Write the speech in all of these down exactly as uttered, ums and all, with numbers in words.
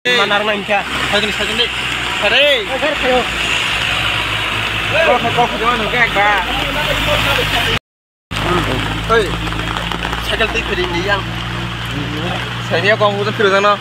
Manar main kha. Sajani, sajani. Are. Kok, kok, kok, kok, kok, kok. Oi. Cycle tei phiri ni yang. Saya kok udah phiri jana.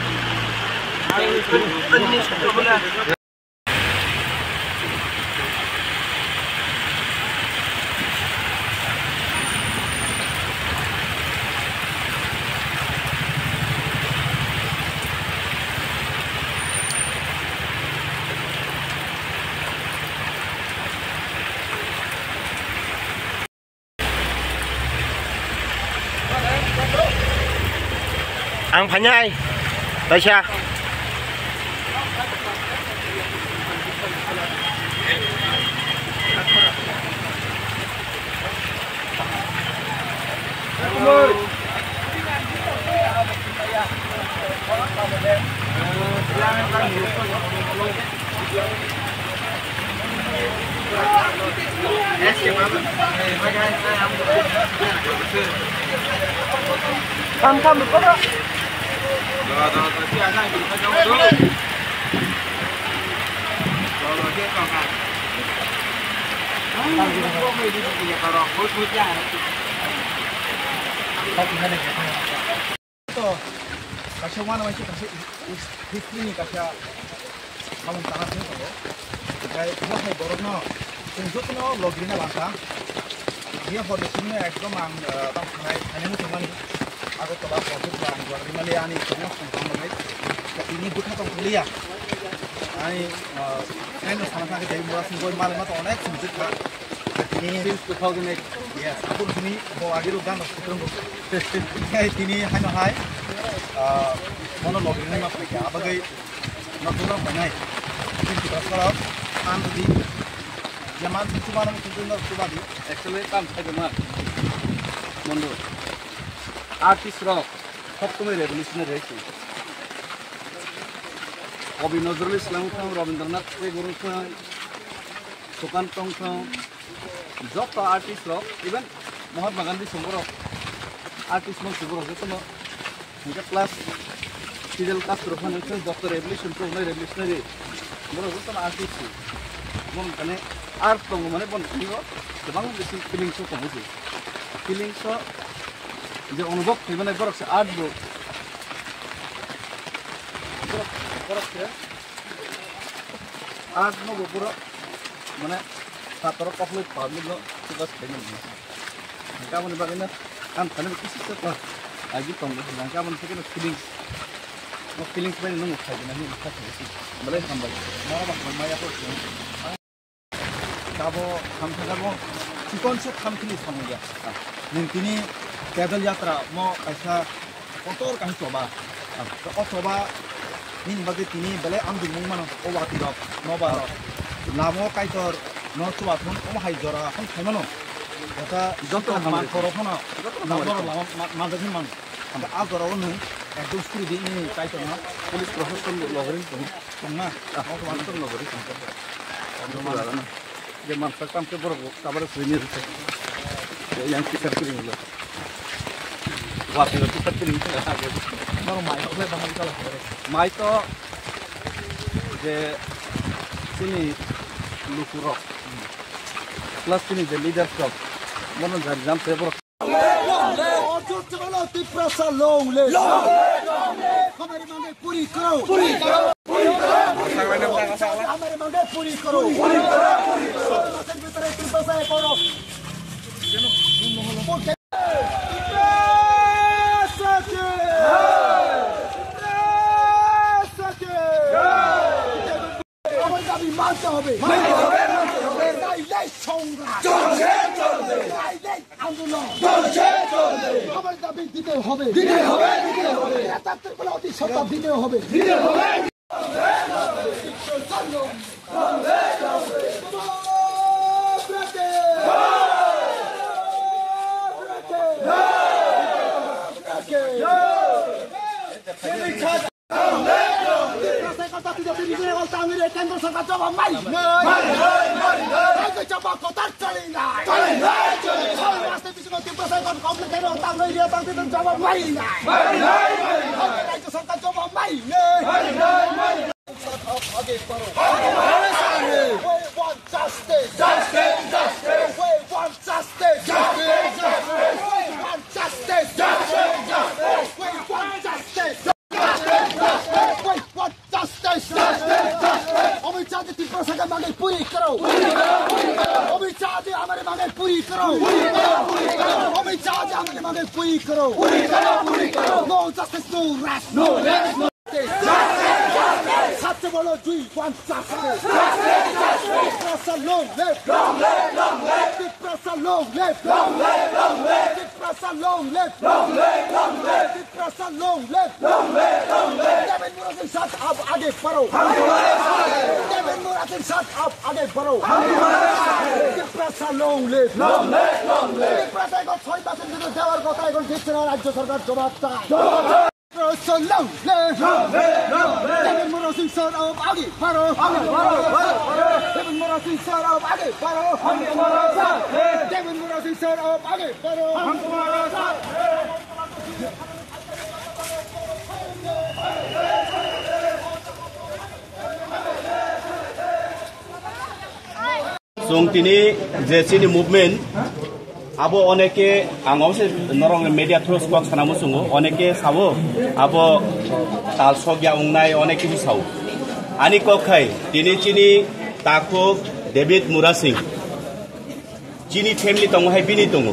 Ang phainai, kaisa. To, kaisa uanama se kaisa history ni kaisa samung tangna thang tongo. Omo hai borokno chwng jotono logirina langkha. Bini horni simi ekdom ang, ah, tamo thanai, thainani tongmani. Agartala, Kochurla ang logirina le ani chwngno song tongmani. Tini bwkha tong liya. Ani, ah, friend no sana thangkhe tei mura sing boi malai ma tong onek sing jikha. Tini since two thousand eight. Yes, aboni simi bo agiro gan rok sutrongo. Tini haino hai, ah, mono logirina ma phaikha. Abagwi Nokthung rok phainai. Chini Tiprasa rok, ang di, jeman chuma rok chuma di. Actually, tam sai ma. Mondo. Artist rok, sab somoi revolutionary hai se. Kavi Nazrul Islam thang, Rabindranath Tagore thang, Sukant Tong thang, joto artist rok, even Mahatma Gandhi song borok, artist no borok jotono Hingke plus Fidel Castro phano khe joto revolution tongnai revolutionary. Borok jotono artist se. Bon kane art tongo mane bon thani o kwbang bisi feelings o tongo se. Feelings o je onubhob khaimani borok se art bo. Borok, borok se art no bo borok mane satro koklo public no focus khaimani. Hingke aboni bagwino ang thani kisa se kok agi tongo, hingke aboni bagwino feelings, o feelings bai nwng khaidi nani wngkha khaidi, belai hambai, noro bo hambai maya kho. Abo hamkhe abo chikon se thamkhini samung ya. Nwng tini pedal yatra mo kaisa kotor kaisa choba. O choba nini bagwi tini belai amjing mung mano o watwi rok, nobar rok. Lama o Kaitor no chubathun omo hai jora phano khai mano. Jota joto joto hambai. Mankhoro phano joto hambai. Lama o lama ma-, manjak hin mano. Hamba a jora o nwng ekdom suri di nini Kaitor no. Police proshashan logori tong. Tong na? Ah, police proshashan logori tong. Tong na. Je mansak tam khe borok bo kabare sui ni rwkhe. Yang kisar kiri lo. Wati lo kisar kiri lo. Noro mai kok le tamo kala kare. Mai to je chini lukurok. Plus chini je leaders rok. Bono jari jam se borok. Tiprasa long live. Hamari mangai puri karo. Puri karo. Hamari mangai puri karo. Puri karo. Tiprasa koro. আমার দাবি মানতে হবে। মানতে হবে, মানতে হবে। নাইলে সংগ্রাম। চলছে, চলবে। নাইলে আন্দোলন। চলছে, চলবে। আমার দাবি দিতে হবে। দিতে হবে, দিতে হবে। একাত্তর বলে অতি সত্তা দিতে হবে। দিতে হবে। কেন্দ্র সরকার জবাব নাই। রাজ্য সভা কোথার চলে নাই। রাজনীতি কোনো তীব্র সরকার কমপ্লিট কেন তার জবাব নাই। রাজ্য সরকার জবাব মাইনে। We want justice. Justice, justice. We want justice. Justice, justice. We want justice. Justice, justice. We want justice. We want justice. Amit शाह जी तिप्रा सरकार मांगे पूरी करो। अमित शाह जी हमारे मांगे पूरी करो। अमित शाह जी हमारे मांगे पूरी करो। No justice, no rest. No rest, no. Justice, justice. सबसे बोलो, we want justice. Justice, justice. Tiprasa long live. Long live, long live. Tiprasa long live. Long live, long live. Tiprasa long live. Long live, long live. Tiprasa long live. Long live, long live. David Murasing, shut up, आगे बढ़ो. David Murasing, shut up, आगे बढ़ो. Tiprasa long live. Long live, long live. Tiprasa এখন ছয় মাসের ভিতরে দেওয়ার কথা, এখন দিচ্ছে না, রাজ্য সরকার জবাব চায়. Tiprasa long live. Long live, long live. David Murasing, shut up, आगे बढ़ो. आगे बढ़ो, बढ़ो, बढ़ो. David Murasing, shut up, आगे बढ़ो. आगे बढ़ो, बढ़ो. David Murasing, shut up, आगे बढ़ो. Chwng tini je chini movement, abo oneke ang obo se norok media through kok sana muchungo, oneke sabo abo tal sokya wngnai, oneke bo sao. Ani kok khai tini chini takhuk David Murasing. Chini family tongo hai bini tongo.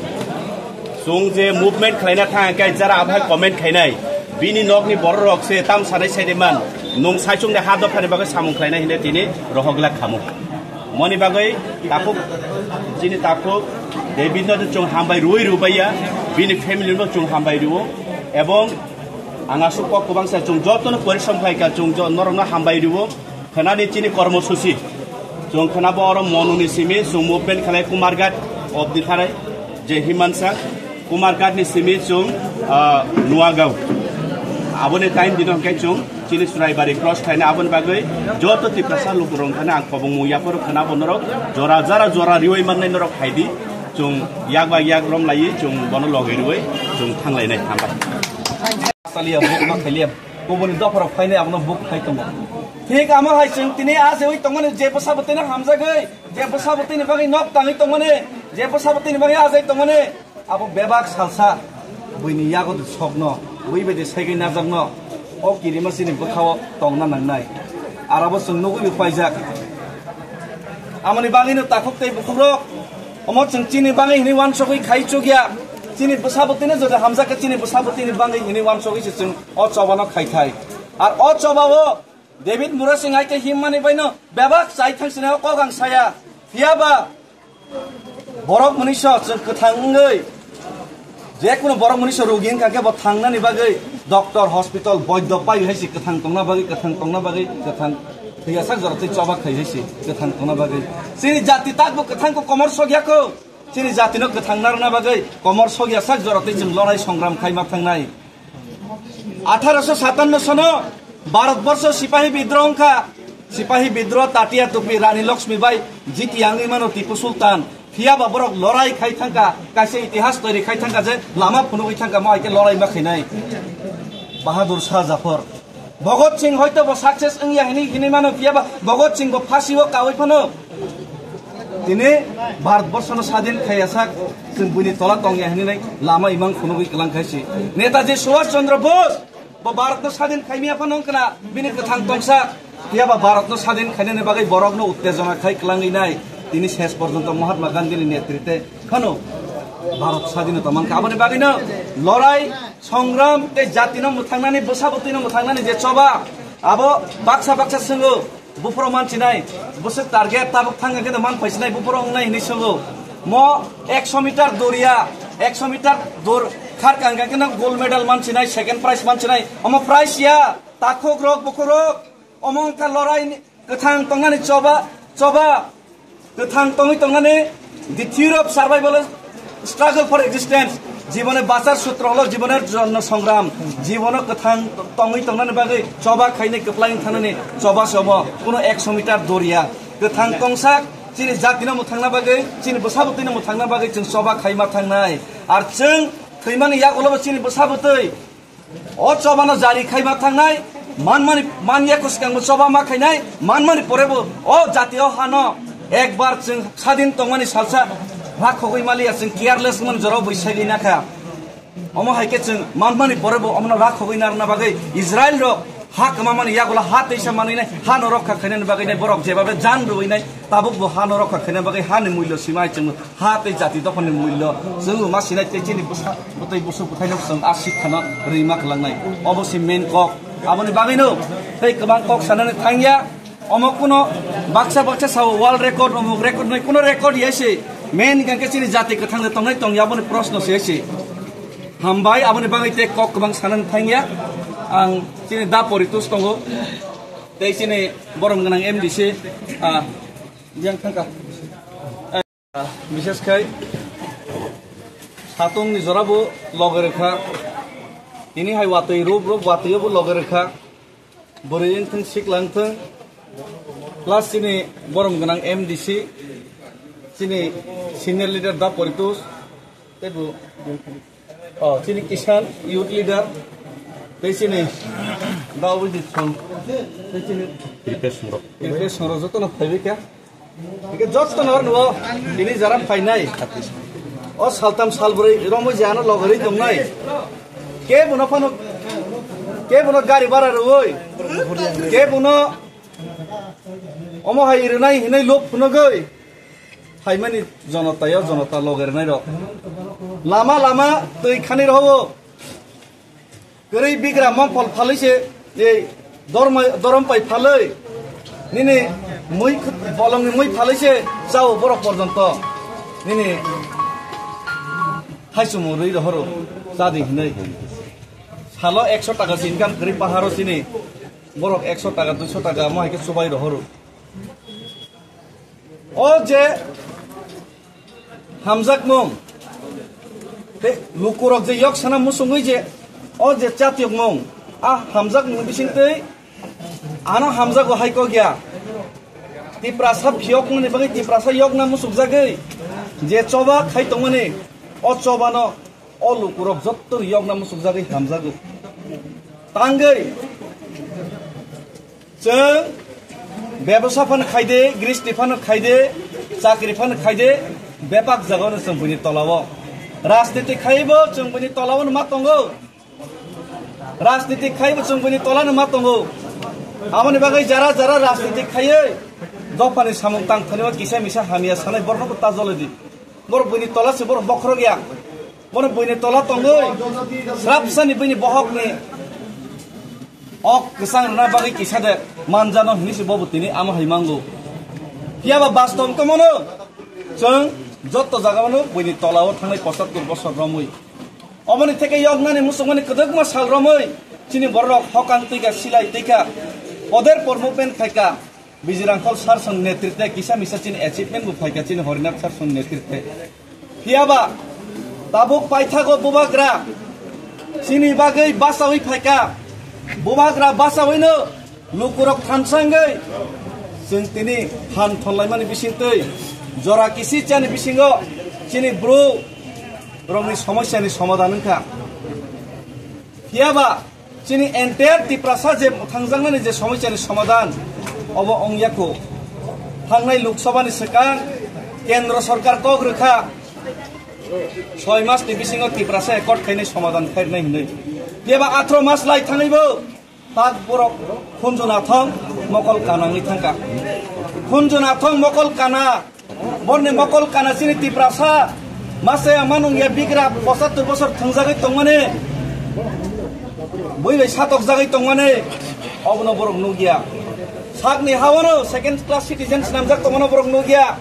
Chwng je movement khlaina thang khe jara abo hai comment khainai. Bini nokni borok rok se tam sanai sai de man. Nung saichung de ha dophani bagwi samung khlainai hine tini rohok glak khamu. Moni bagwi takhuk, chini takhuk David no chwng hambai rwi rwbaiya. Bini family no chwng hambai rwo. Ebong ang aswk kok kwbang sa chwng jotono porisom khlai kha chwng jo-, norokno hambai rwo. Khnani chini kormosuchi. Chwng khna bo oro Monuni simi chwng movement khlai Kumarghat obdi tharai je Himansa Kumarghat ni simi chwng, ah, Nuagaon. Aboni time dino hwnkhe chwng chini Churaibari cross khlaina aboni bagwi joto Tiprasa lukurok thani ang kobongmung yapharo khna bo norok jora jara jora riwi mannai norok phaidi chwng yak ba yak rom laiwi chwng bono logwi riwi chwng thanglainai hambai. Saliya buk ma khaliya. Kubuni dopharok phainai abono buk khai tongo. Thik amo hai chwng tini a se ui tongmani je bwsa bwtwino hamjagwi, je bwsa bwtwini bagwi nok tangwi tongmani, je bwsa bwtwini bagwi ajai tongmani, abo bebak salsa buini yago sokno, bui bai de saigwi najakno, o kirima chini bwkhao tongna nangnai. Arabo chwng nugwi bo paijak. Amoni bagwino takhuk tei bukhukrok, omo chwng chini bagwi hinwi wansugwi khai chukya. Chini bwsa bwtwino jodi hamjak khe chini bwsa bwtwini bagwi hinwi wansugwi se chwng o chobano khai thai. Ar o chobao David Murasing hai khe himmani baino bebak chai thang sinai o kok ang saya. Phiya ba borok mwnwiso chwng kwthang wngwi je kuno borok mwnwiso rogi wngkha khe bo thangnani bagwi doctor, hospital, boidok pai hai se kwthang tongna bagwi, kwthang tongna bagwi, kwthang thwiyasak jora tei choba khai hai se kwthang tongna bagwi. Chini jati takbo kwthang ko komor sok ya kho. Chini jatino kwthang narwkna bagwi komor sok yasak jora tei chwng lorai songram khai ma thangnai. Atharo sho satanno sono Bharat borsho sipahi bidroh wngkha. Sipahi bidroh Tatiya Tupi Rani Lakshmi bai jiti wngwi mano Tipu Sultan. Phiya ba borok lorai khai thangkha, kaisa itihas toiri khai thangkha je lama phunugwi thangkha, mo hai khe lorai ma khainai. Bahadur Shah Jafar. Bhagat Singh hoito bo success wngya hinwi hinwi mano, phiya ba Bhagat Singh bo phasio kaui phano. Tini Bharat borshono sadin khaiya sak, chwng buini tola tongya hinwi nai lama imang phunugwi kwlang khai si. Netaji Subhash Chandra Bose bo Bharatno sadin khaimya phano wngkha na bini kwthang tongsa. Phiya ba Bharatno sadin khainani bagwi borokno uttejona khai kwlangwi nai. Tini ses porjonto Mahatma Gandhini netrite phano Bharat sadinota mankha. Aboni bagwino lorai, songram tei jatino mwthangnani, bwsa bwtwino mwthangnani je choba, abo baksa baksa swngo. Buphuru mansinai, bwswk target tabuk thang hwnkhe man phaisinai buphuru wngnai hinwi swngo. Mo ekso meter doriya, ekso meter dor kharka hwnkhe no gold medal mansinai, second prize mansinai. Omo prize ya, takhuk rok, bukhuk rok, omo wngkha lorai ni kwthang tongnani choba, choba. Kwthang tongwi tongnani, the theory of survival, struggle for existence. Jibone bachar sutro holo jibone jonno songram. Jibono kwthang tongwi tongnani bagwi choba khainai kwplai wng thangnani choba se omo. Kuno ekso meter doriya. Kwthang tongsak chini jatino mwthangna bagwi, chini bwsa bwtwino mwthangna bagwi chwng choba khaima thangnai. Ar chwng thwimani yagulobo chini bwsa bwtwi O chobano jari khaima thangnai, manmani, manya kwskango choba ma khainai, manmani porebo o jatio hano ekbar chwng sadin tongmani salsa rakhogwi maliya, chwng careless man jorao bwi segwi nakha. Omo hai khe chwng manmani porebo omono rakhogwi narwkna bagwi Israel rok ha kwmamani yagulo ha teisa manwinai hano rokha khainani bagwi nai borok jebabe jan rwinai tabukbo hano rokha khaina bagwi hani mullo simai chwngno ha tei jati dophani mullo chwngno ma sinai tei chini bwsa bwtwi busu bwthaino chwng a sikhano rwima kwlangnai. Obo se main kok. Aboni bagwino tei kwbang kok sanani thangya. Omo kuno baksa baksa sao world record, omuk record nai kuno record ya se. Main hingkha khe chini jati kwthang de tongnai tongya aboni proshno se se. Hambai, aboni bagwi tei kok kwbang sanani thangya. Ang chini da poritus tongo. Tei chini borom gwnang M D C, ah, yang thangka. Bishes khai satungni jorabo loge rwkha. Tini hai watwi rup rup watwiyobo loge rwkha. Bwrwi wngthung sikla wngthung. Plus chini borom gwnang M D C, chini senior leader da Poritus, tei bo, oh, chini Kisan youth leader, tei chini da Abhijit Song, tei chini Kripesh Murok. Kripesh Murok jotono phaibai kha. Hingke jotto no nuo, tini jara phainai. O saltam salbrwi romwi jano logorwi tongnai. Kebono phano, kebono gari bara rwui. Kebono omo hai rwnai hinui lop phunugui. Phaimani jonotao jonota loge rwnairok. Lama lama twi khani rohwo. Kwrwi bigra mongphol phalwi se, ei dorma-, dorom pai phalwi, nini mui, bolongni mui phalwi se chao borok porjonto, nini haichumung rwi rohoro, chadi hinwi. Salo ekso taka se income kwrwi paharo chini, borok ekso taka, duiso taka omo hai khe chubai rohoro. O je hamjakmung, tei lukurok je yok sana musungwi je, o je chatyokmung, a hamjakmung bisingtwi ano hamjago hai kok ya. Tiprasa phiyokmani bagwi Tiprasa yokna musukjagwi je choba khai tongmani, o chobano o lukurok jotto yokna musukjagwi hamjago. Tangwi chwng bebosa phano khaide, gristi phano khaide, chakri phano khaide, bepak jagao chwng buini tolao. Rajniti khaibo chwng buini tolao ma tongo. Rajniti khaibo chwng buini tolano ma tongo. Aboni bagwi jara jara rajniti khaiwi dophani samung tang thani o kisa misa hamya sanai borokno ta jolodi. Borok buini tola se borok bokhorok ya. Bono buini tola tongwi srapsani buini bohokni ok kwchang rwna bagwi kisa de manjano hinwi se bobo tini amo hai mango. Phiya ba bastob wngkha mono chwng jotto jaga mano buini tola o thangnai pochattor bosor romwi. Oboni theke yoknani muchungmani kwdwkma sal romwi chini bororok hokang twi kha, silai twi kha, poder por movement khai kha. Bijirangkhol sir song netritwe kisa misa chini achievement bo phaikha chini Horinath sir song netritwe. Phiyaba tabuk paithago bubagra chini bagwi bachawi phaikha. Bubagra bachawino lukurok thansangwi chwng tini phan thonlaimani bisingtwi jora kisi chani bisingo chini bru rokni somosyani somadhan wngkha. Phiyaba chini entire Tiprasa je thangjaknani je somosyani somadhan obo ongya kho. Thangnai Lok Sabhani swkang Kendro Sorkar kok rwkha soi masni bisingo Tiprasa accord khainai somadhan khairwnai hinwi. Phiyaba athro mas lai thangwibo tak borok Khunju Nathong mokol kana wngwi thangkha. Khunju Nathong mokol kana Borni mokol kana chini Tiprasa. Mase ama nung ya bigra pochattor bosor thwngjagwi tongmani. Bui bai satokjagwi tongmani. Obono borok nukya. Sakni hawano second class citizens namjak tongmano borok nukya.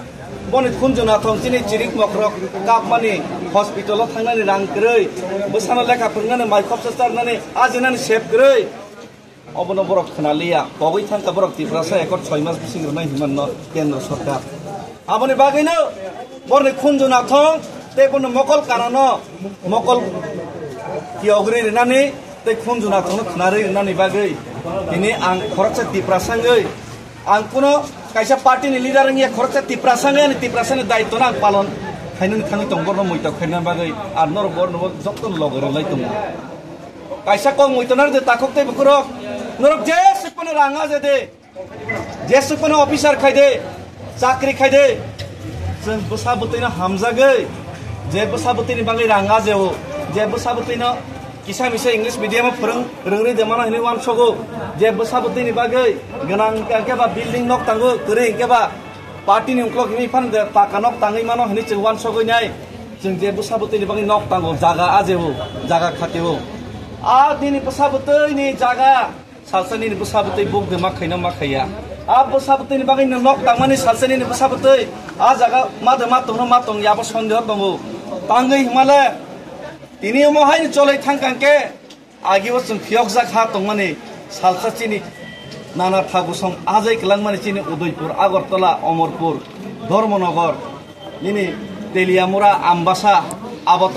Boni Khunju Nathong chini chirik mokrok kapmani hospital o thangnani rang kwrwi. Bwsano lekha phwrwngnani mai khopsa charnani ajinani sep kwrwi. Obono borok khwnaliya, kogwi thangkha borok Tiprasa accord soi mas bising rwnai hinmanno Kendro Sorkar. Aboni bagwino borni Khunju Nathong tei bono mokol kanano mokol tiyogri rwnani tei Khunju Nathongno khwnarwi rwnani bagwi tini ang khoroksa Tiprasa wngwi ang kuno kaisa party ni leader wngya khoroksa Tiprasa wngwi ani Tiprasani daitwno ang palon khainani thangwi tong borno muitok khaina bagwi ar norok borno bo jotono loge rwlai tongo. Kaisa kok muitonare de takhuk tei bukurok. Norok je sukmano rang aje de. Je sukmano officer khai de. Chakri khai de. Chwng bwsa bwtwino hamjagwi. Je bwsa bwtwini bagwi rang aje o. Je bwsa bwtwino kisa misa English medium o phwrwng rwngri de mano hinwi uansogo. Je bwsa bwtwini bagwi gwnang hwnkhe ba building nok tango, kwrwi hwnkhe ba party ni uklok hinwi phan de paka nok tangwi mano hinwi chwng uansogwi nai. Chwng je bwsa bwtwini bagwi nok tango, jaga aje o, jaga khati o. A nini bwsa bwtwini jaga. Salsa nini bwsa bwtwi buk de ma khaina ma khaiya. A bwsa bwtwini bagwi no nok tangmani salsa nini bwsa bwtwi. A jaga ma de ma tongno ma tong ya bo sondeho tongo. Tangwi himale tini omo haini cholai thang kang khe agi o chwng phiyokjak ha tongmani salsa chini nana thagusong ajai kwlangmani chini Udaipur, Agartala, Omorpur, Dharmanagar, nini Teliamura, Ambasa, abo